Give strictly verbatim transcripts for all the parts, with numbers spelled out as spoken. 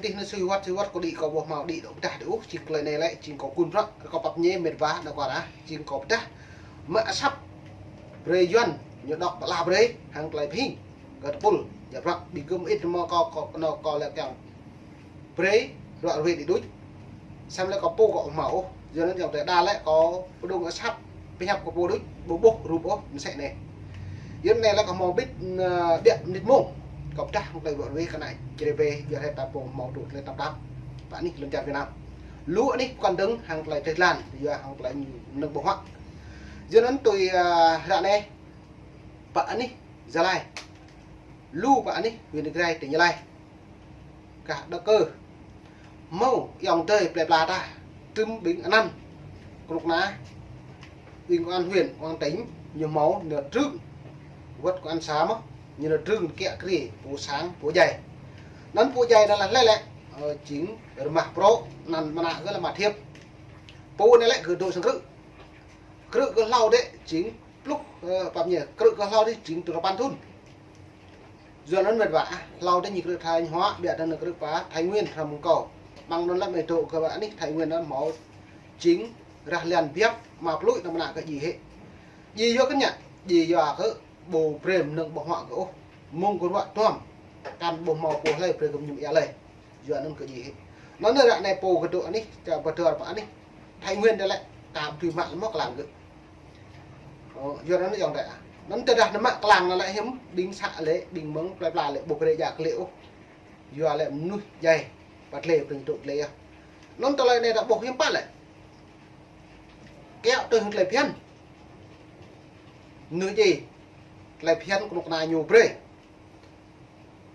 Tih nao sui wăt, sui wăt kâo đĭ, kâo ƀu hmâo đĭ dŏ pơdah đĭ ôh, jing tơlơi anai lĕ jing kâo kun prăk, rơkâo pap ñe met wa, nao kâo rah, jing kâo pơdah. Mă asăp brơi Yuan, ñu dŏ pơala brơi hăng tơlơi pơhing kơ tơpul, djă prăk, ƀing gơ̆ mơit mơ̆ kâo, kâo, kâo, kâo lĕ kiăng brơi ruă ruê đĭ đuč. Samơ̆ lĕ kâo pô kâo ƀu hmâo ôh. Yua anŭn yŏng tơi đa lĕ kâo pơdŏng asăp pơhiăp kâo pô đuč, ƀu ƀuh rup ôh, mơsĕ anai. Yua anai lĕ kâo hmâo bit, ơ, ƀiă mơnit mông. Kâo pơdah hăng tơlơi ruă ruê kơ ană Jrai pê, yua hơget ta pô hmâo tŭ tơlơi tơnap tap. Pă anih lŏn čar Việt Nam. Lu anih pơkŏn dơ̆ng hăng tơlơi tơlan, yua hăng tơlơi mơnơ̆ng ƀơ̆ng huă. Yua anŭn tui, ơ, ră anai, pă anih Gia Lai. Lu pă anih huyện Ia Grai, tỉnh Gia Lai. Kah đa kơ hmâo yŏng tơi plơi pla ta, tơm ƀing anăn kơnuk kơna, ƀing công an huyện, công an tỉnh, ñu hmâo nao trưng, wăt công an xã mơ̆n, ñu nao trưng kiă kriê pô sang, pô djai. Anŭn pô djai anŭn lĕ lĕ lĕ, ơ, jing Rơmah Prŏ, anăn mơnă gơ̆ lĕ Ama Thiêp. Pô anai lĕ gơ̆ dŏ sang krư̆. Krư̆ gơ̆ hlâo đĕ jing pluh, ơ, pap ñe, krư̆ gơ̆ hlâo đĕ jing tơlơi păn thŭn. Yua anŭn met wa, hlâo đĕ ñu krư̆ Thanh Hóa, ƀiă đa ñu krư̆ pơ Thái Nguyên, hrăm kâo. Mơ̆ng anŭn lĕ mơ̆ dŏ kơ anih Thái Nguyên anŭn hmâo jing rah lian biăp, mă plui nao mơnă gơ̆ djai hĕ. Djai yua kơ ñu, djai yua kơ ƀu brơi mơnơ̆ng ƀơ̆ng huă gơ̆ ôh. Mơ̆ng gơ̆ ruă tuăm, kăn ƀu hmâo pô hlơi brơi gơ̆ mơñum ia lơi. Yua anŭn gơ̆ djai hĕ. Anŭn ră anai pô gơ̆ dŏ anih, čar pơdơr pơ anih Thái Nguyên đa lĕ, ta ƀu dưi mă lĕ mơ̆ klang gơ̆. Ơ, yua anŭn yŏng tơi. Anŭn tơdah nao mă klang anŭn lĕ hiư̆m ƀing să lĕ, ƀing mơ̆ng plơi pla lĕ, ƀu brơi djă kơ lĕ ôh. Yua lĕ mơnuih djai, pă tơlơi pơring tŭ tơlơi yơh. Anŭn tơlơi anai ta ƀuh hiư̆m pă lĕ. Kiăo tui hăng tơlơi phiăn. Mơnuih djai, tơlơi phiăn kơnuk kơna ñu brơi.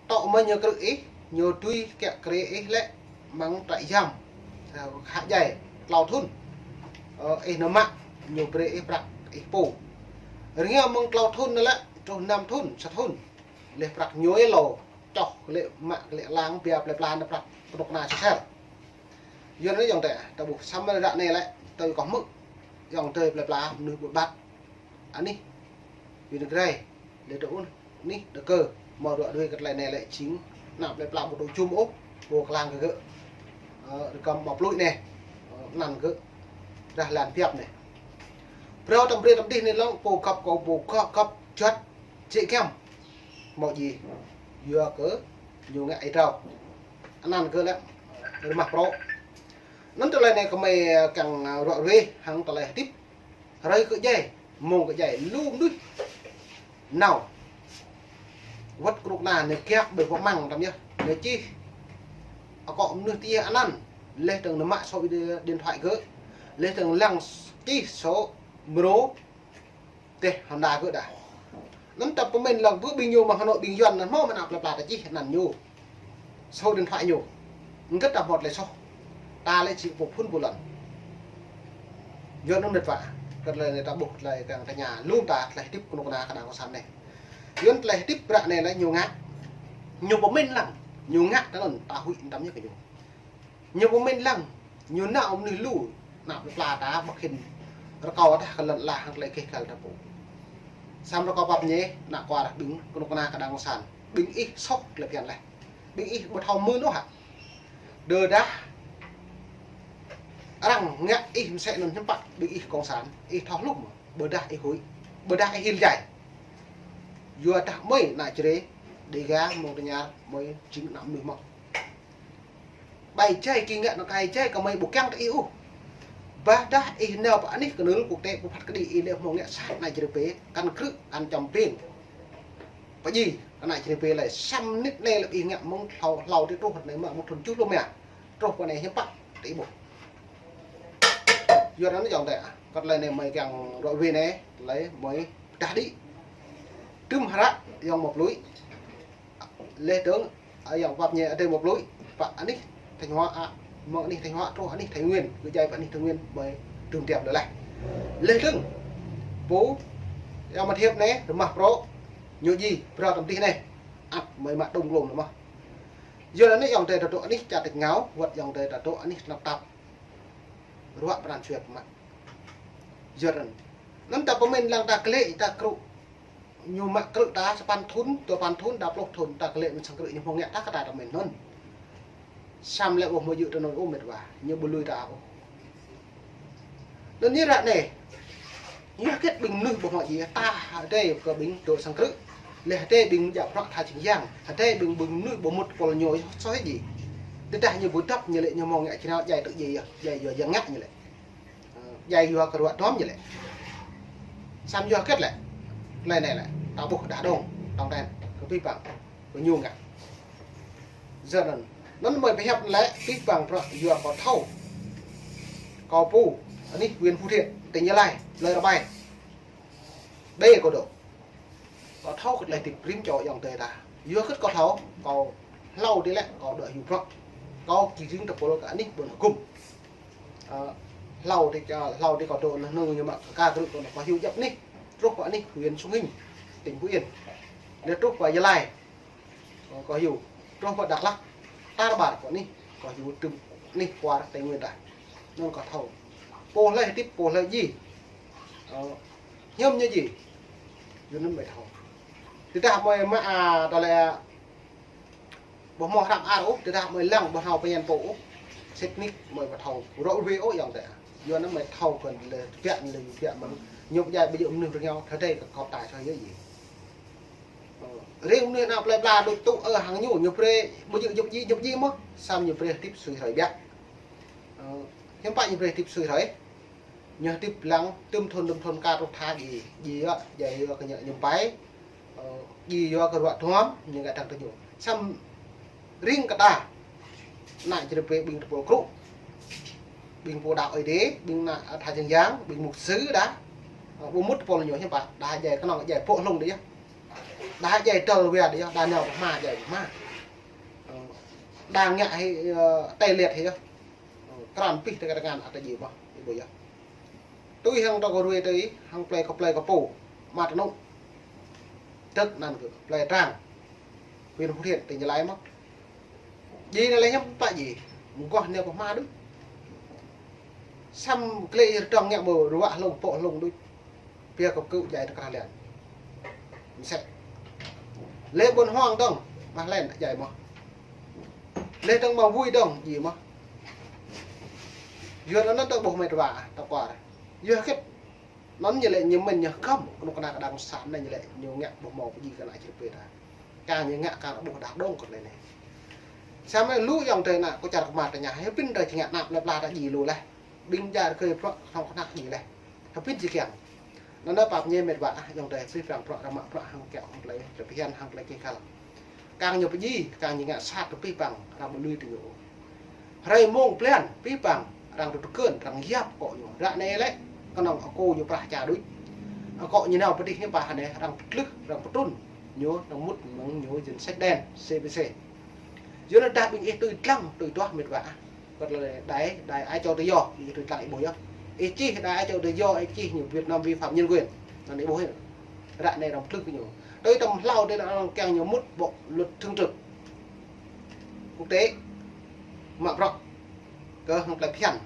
Tŏ mơ̆ ñu krư̆ ih, ñu tui kiă kriê ih lĕ mơ̆ng trại giam, ơ, khă djai, klâo thŭn. Ơ, ih nao mă, ñu brơi ih prăk ih pô. Rơngiao mơ̆ng klâo thŭn anŭn lĕ, truh năm thŭn, sa thŭn. Leh prăk ñu ih lŏ, čoh kơ lĕ mă kơ lĕ lăng, biă plơi pla nao prăk kơnuk kơna sơsel. Yua anŭn yŏng tơi, ta ƀuh samơ̆ ră anai lĕ, tui kâo hmư̆, yŏng tơi plơi pla mơnuih ƀut ƀat. Anih, huyện Ia Grai, lĕ tơ un, anih, đa kơ, hmâo ruă ruê kơ tơlơi anai lĕ jing, ană plơi pla ƀu dŏ jum ôh, pô klang kơ gơ̆. Ơ, rơkâo mă plui anai, ơ, anăn gơ̆, rah lian biăp anai. Phrâo tăm brơi tăm dih anai lŏng, pô găp kâo, pô găp, găp, juăt, jĕ giăm. Hmâo djai, yua kơ ñu ngă ih trâo. Anăn gơ̆ lĕ Rơmah Prŏ. Anŭn tơlơi anai gơmơi kiăng, ơ, ruă ruê hăng tơlơi hơdip. Hrơi gơ̆ djai, mông gơ̆ djai, lu mơnuih nao. Wăt kơnuk kơna anai kiăk ƀơi pơmăng tăm yơh. Anai čih akŏ mơnuih tih anăn. Leh dơ̆ng nao mă số điện thoại gơ̆. Leh dơ̆ng lăng čih số mrô teh Honda gơ̆ đa. Anŭn ta pơmĭn lăng ƀu ƀing ñu mơ̆ng Hà Nội ƀing Yuan anŭn hmâo mơnă plơi pla ta čih anăn ñu. Số điện thoại ñu. Hơget ta hmâo tơlơi soh. Ta lĕ či pô phun ƀu lŏn. Yua anŭn met wa. Kơ tơlơi anai ta ƀuh tơlơi kiăng tơña. Lŏm ta tơlơi hơdip kơnuk kơna kơnang kơsan anai. Yua anŭn tơlơi hơdip ră anai lĕ ñu ngă. Ñu pơmĭn lăng. Ñu ngă ta anŭn ta huĭ tăm yơh kơ ñu. Ñu pơmĭn lăng, ñu nao mơnuih lu, ană plơi pla ta ƀu khĭn rơkâo tah kơ lŏn ala hăng tơlơi keh kăl ta pô. Samơ̆ rơkâo pap ñe, ană kuar ƀing kơnuk kơna kơnang kơsan. Ƀing ih soh tơlơi phiăn leh. Ƀing ih ƀu thâo mưn ôh hă. Tơdah arăng ngă ih mơsĕ anŭn hiư̆m pă, ƀing ih kông san, ih thâo hluh mơ̆, ƀôdah ih huĭ, ƀôdah ih hil djai. Yua dah mơi ană Jrai, Đêga, mơ̆ng tơña mơi jing ană mơnuih mơ̆n. Ƀai jai ki ngă anŭn kai jai kơ mơi ƀu kiăng tơ ih ôh. Bah dah ih nao pơ anih kơnưl quốc tế pơphat kơđi ih lĕ hmâo ngă sat ană Jrai pê, kăn krư̆, kăn čăm ping. Pơdjai, ană Jrai pê lĕ, samơ̆ mơnit anai lĕ ih ngă mơ̆ng hlâo, hlâo tih truh anai mă mơ̆ng thŭn tơjuh pluh rơma. Truh pơ anai hiư̆m pă, tơ ih ƀuh. Yua anŭn yŏng tơi, kơ tơlơi anai mơi kiăng ruă ruê anai, tơlơi mơi pơdah đĭ. Tơm hră yŏng mă plui. Leh dơ̆ng, ơ, yŏng pap ñe adơi mă plui, pơ anih Thanh Hóa, a, mơ̆ng anih Thanh Hóa truh anih Thái Nguyên, gơ̆ djai pơ anih Thái Nguyên, mơi tơm tiap lơi leh. Leh dơ̆ng, pô, yŏng Ama Thiêp anai, Rơmah Prŏ, ñu djai, phrâo tăm dih anai, ăt mơi mă dŏng glông anŭn mơ̆n. Yua anŭn yŏng tơi ta dŏ anih čar tač rơngiao, wăt yŏng tơi ta dŏ anih tơnap tap. Ruă pran jua mă. Yua anŭn. Anŭn ta pơmĭn lăng ta klĕ ta krư̆. Ñu mă krư̆ ta sapăn thŭn, dua păn thŭn, đa pluh thŭn, ta klĕ mơ̆n sang krư̆ ñu hmâo ngă ta kơ ta ta mĭn anŭn. Samơ̆ lĕ ƀu hmâo djơ̆ tơ anŭn ôh met wa, ñu ƀu lui ta ôh. Anŭn ñu ră anai, yua hơget ƀing mơnuih ƀu hmâo djơ̆, ta hơdai kơ ƀing dŏ sang krư̆. Lĕ hơdai ƀing djă prăk tha čing yang, hơdai ƀing, ƀing mơnuih ƀu mŭt pôl ñu soh djơ̆. Tơdah ñu ƀu dăp ñu lĕ ñu hmâo ngă črâo djai tơ djai yơh, djai yua yang ngă ñu lĕ. Ơ, djai yua kơ ruă duăm ñu lĕ. Samơ̆ yua hơget lĕ. Tơlơi anai lĕ, ta ƀuh đah dong, tong ten, kơ pih păng, kơ ñu ngă. Yua anŭn, anŭn mơi pơhiăp lĕ pih păng prăk yua kâo thâo. Kâo pô, anih huyện Phú Thiện, tỉnh Gia Lai, plơi Rơbai. Ƀơi kâo dŏ. Kâo thâo kơ tơlơi hơdip rĭm čô ayŏng adơi ta. Yua hơget kâo thâo, kâo hlâo dih lĕ, kâo dŏ hyu prăk. Kâo či ring tơpul kơ anih ƀôn hơgŭm. Ơ, hlâo dih, ơ, hlâo dih kâo dŏ nao nung ñu mă kơ krư̆ kâo, kâo hyu djŏp anih. Truh pơ anih huyện Sông Hinh, tỉnh Phú Yên. Lĕ truh pơ Gia Lai. Ơ, kâo hyu, truh pơ Dak Lak, tar ƀar kâo anih, kâo hyu tơm anih kwar Tây Nguyên ta. Anŭn kâo thâo. Pô hlơi hơdip, pô hlơi djai. Ơ, hiam ñu djai. Yua anŭn mơi thâo. Tơdah mơi mă, a, tơlơi, ƀu hmâo hrăm ar ôh, tơdah mơi lăng ƀu hmâo pơñen pô ôh. Sĭt nik mơi ƀu thâo. Rŏ ruai ôh ayŏng adơi. Yua anŭn mơi thâo kơ lĕ tơbiă, lĕ tơbiă mơ̆n. Ñu djai ƀu djơ̆ mơnuih rơngiao, thâo dai kơ kâo tai thâo yơh djai. Ơ, ring mơnuih ană plơi pla đôč tŭ, ơ, hăng ñu, ñu brơi, ƀu djơ̆ djŏp djai, djŏp djai mơ̆n, samơ̆ ñu brơi hơdip sui hrơi biă. Ơ, hiư̆m pă ñu brơi hơdip sui hrơi. Ñu hơdip lăng, tơm thun, tơm thun ka truh tha djai, djai yơh, djai yơh kơ ñu, ñu pai. Ơ, djai yơh kơ ruă duăm, ñu ngă dăng tơ ñu. Samơ̆ ring kơ ta, ană čơrơp ƀing tơpul krư̆, ƀing pô đaŏ Ơi Adai, ƀing ană tha čing yang, ƀing mục sư đa. Ơ, ƀu mŭt tơpul ñu hiư̆m pă, đa djai kơnơ̆ng djai pô hlung dih yơh. Đa djai tơl wia dih yơh, đa nao pơhma djai pơhma. Ơ, đa ngă hĭ, ơ, tê liệt hĭ yơh. Ơ, krăn pih tơ kơ tơngan ăt djai mơ̆n, ih ƀuh yơh. Tui hăng tơ kâo ruai tui, hăng plơi kâo, plơi kâo pô, mă tơ anŭn. Tơk anăn kơ plơi Trang, huyện Phú Thiện, tỉnh Gia Lai mơ̆n. Djai anai lĕ hiư̆m pă djai, mơguah nao pơhma đôč. Samơ̆ klĕ rơdŏng ngă ƀu ruă hlung pô hlung đôč. Pia kơ kơ̆ djai tơ krah lian. Mơsĕ. Lĕ ƀôn hoang dong, mah len djai mơ̆n. Lĕ dong mă vui dong djai mơ̆n. Yua anŭn tơ ƀuh met wa, tơ kwar. Yua hơget. Anŭn ñu lĕ ñu mĭn ñu hơgăm, kơnuk kơna kơ đảng cộng sản anai ñu lĕ ñu ngă ƀu hmâo pơdjai kơ ană čơrơp ta. Kar ñu ngă kar ƀuh đah dong kơ tơlơi anai. Samơ̆ lu ayŏng adơi ană kơ čar kơmar tơña, hơpin ta či ngă ană plơi pla ta djai lu laih. Ƀing djai rơgơi prăk hnong kơnăk djai laih. Hơpin či kiăng. Anŭn anai pap ñe met wa ah, ayŏng adơi pih păng prăk, arăng mă prăk hăng kiăng hăng tơlơi, tơlơi phiăn hăng tơlơi kih kal. Kar ñu pơdjai, kar ñu ngă sat kơ pih păng, arăng ƀu lui tơ ñu. Hrơi mông blan, pih păng, arăng tŭ tơkơn, arăng yap akŏ ñu. Ră anai lĕ, kơnơ̆ng akŏ ñu prah čar đôč. Akŏ ñu nao pơ dih hiư̆m pă hơnai, arăng pơtlưh, arăng pơtrŭn ñu, arăng mŭt mơ̆ng ñu danh sách đen, C P C. Yua anŭn tơdah ƀing ih tui dlăng, tui duah met wa ah. Kơ tơlơi đài, đài Á Châu Tự Do, ih tui dlăng ih ƀuh yơh. Ih čih đài Á Châu Tự Do, ih čih ñu Việt Nam vi phạm nhân quyền. Anŭn ih ƀuh yơh. Ră anai arăng pơtlưh kơ ñu. Tui tơm hlâo dih lĕ arăng kiăng ñu mŭt bộ luật thường trực quốc tế. Mă prăk. Kơ hăng tơlơi phiăn.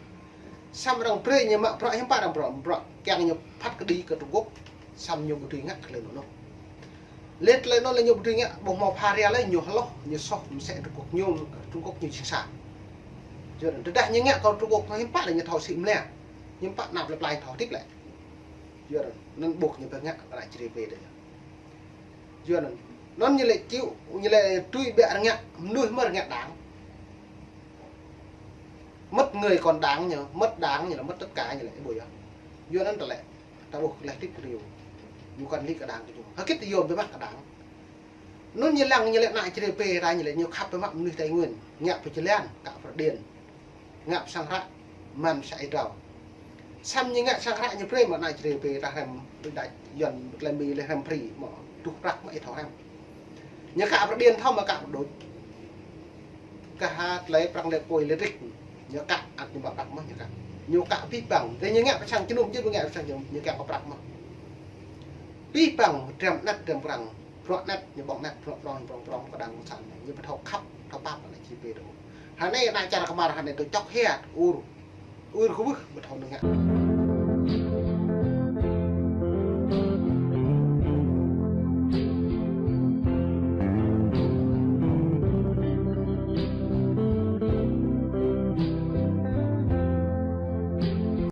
Samơ̆ arăng brơi ñu mă prăk hiư̆m pă arăng prăk, prăk kiăng ñu phat kơđi kơ Trung Quốc. Samơ̆ ñu ƀu dưi ngă tơlơi anŭn ôh. Lĕ tơlơi anŭn lĕ ñu ƀu dưi ngă, ƀuh hmâo pha ria lĕ ñu hloh, ñu soh, mơsĕ Trung Quốc ñu, Trung Quốc ñu siksa. Yua anŭn tơdah ñu ngă kơ Trung Quốc hiư̆m pă lĕ ñu thâo sĭ mơ̆n. Hiư̆m pă ană plơi pla ñu thâo hơdip lĕ. Yua anŭn, anŭn ƀuh ñu pơngă kơ ană čơrơp ta. Yua anŭn, anŭn ñu lĕ čih, ñu lĕ tui ƀiă rơngă, mơnuih mơ̆ rơngă đảng. Mất người còn đảng nhỉ, mất đảng nhỉ là mất tất cả nhỉ lĕ, ih ƀuh yơh. Yua anŭn tơlơi, ta ƀuh lĕ hơdip kơ ñu. Ñu kăn lĕ kơ đảng kơ ñu. Hơget yôm biă mă kơ đảng. Anŭn ñu lăng ñu lĕ ană čơrơp ta ñu lĕ ñu khăp biă mă mơnuih Tây Nguyên, ngă pơčơlan, kă pơrơđian. Ngă pơ sang hră, mơ̆n sa ih drao. Samơ̆ ñu ngă sang hră ñu brơi mă ană čơrơp ta hrăm, đôč đač Yuan tơlơi Mi lĕ hrăm free, mă tuh prăk mă ih thâo hrăm. Ñu kă pơrơđian thâo mă kă pơđôč. Kah hă tơlơi prăng lĕ kôi lĕ rik. Ñu kă ăt ñu mă prăk mơ̆n ñu kă. Ñu kă pih păng. Tơdah ñu ngă pơ sang jơnum jơ̆ ñu ngă pơ sang jơnum, ñu kiăng kơ prăk mơ̆n. Pih păng, dram anet, dram prăng. Bruă anet, ñu ƀơ̆ng anet, bruă prong, ñu prong prong, kơ đảng cộng sản anai. Ñu ƀu thâo khăp, thâo pap, ană čơrơp ta. Hơnai ană čar kơmar hơnai tơ čŏk hia, ur. Ur kơwưh, ƀu thâo nưng ngă.